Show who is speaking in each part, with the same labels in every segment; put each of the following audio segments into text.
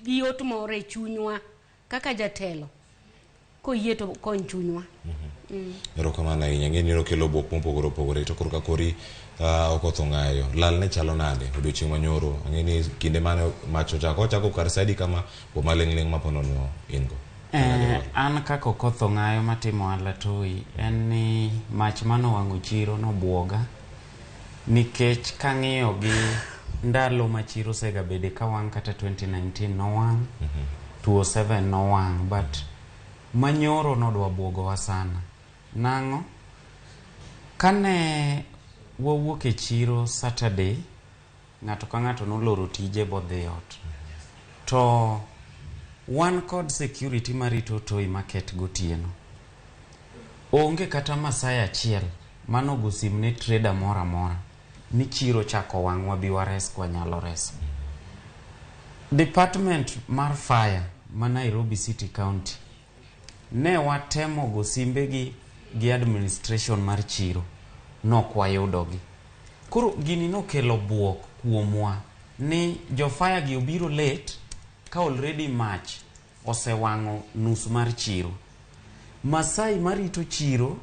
Speaker 1: gi yot moro e chunywa kaka jatelo koyie to kony chunywa.
Speaker 2: Erokamano ahinya. Ng'eni nokelo buok mopogore opogore to korka kori Okoth Ong'ayo. Lal ne chalo nade odiochieng' manyoro? Ang'e ni kinde mane mach ochako ochako kar sadi kama buok maling'ling' ma ponono in go.
Speaker 3: An kaka Okoth Ong'ayo matimo ohala Toi en ni mach manowang'o chiro nobuoga nikech kang'iyo gi ndalo ma chiro osegabede ka wang' kata 2019 nowang', 2007 nowang', but manyoro nodwa buogowa sana. Nang'o? Kane wawuok e chiro Saturday, ng'ato ka ng'ato noloro tije bodhi ot. To wan kod security marito Toi Market gotieno. Onge kata Masai achiel manogo sim ne trader moro amora ni chiro chako wang' wabi wares kwanyalo reso. Department mar fire ma Nairobi City County ne watemo go simbegi gi administration mar chiro nok wayudogi. Koro gini nokelo buok kuomwa ni jo fire gi obiro late ka already mach osewang'o nus mar chiro. Masai marito chiro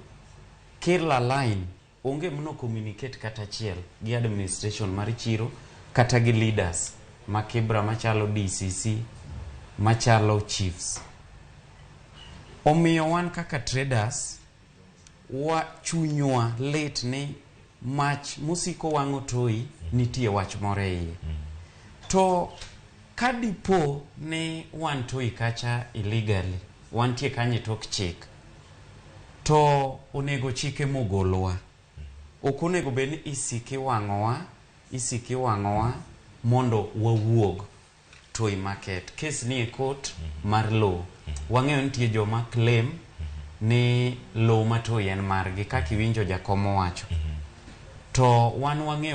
Speaker 3: kila line onge mno communicate kata achiel gi administration mar chiro kata gi leaders ma Kibra machalo DCC machalo chiefs. Omiyo wan kaka traders wa chunywa lit ni mach mosiko wang'o Toi nitie wach moro e iye. To ka dipo ni wan Toi kacha illegally, wantie kanyo e tok chik, to onego chike mogolwa. Ok onego bed ni isiki wang'owa, isiki wang'owa mondo wawuog Toi Market. Case ni e court mar lowo. Wang'eyo nitie joma claim ni lowo ma Toi en margi kaka iwinjo jakom owacho. To wan wang'eyo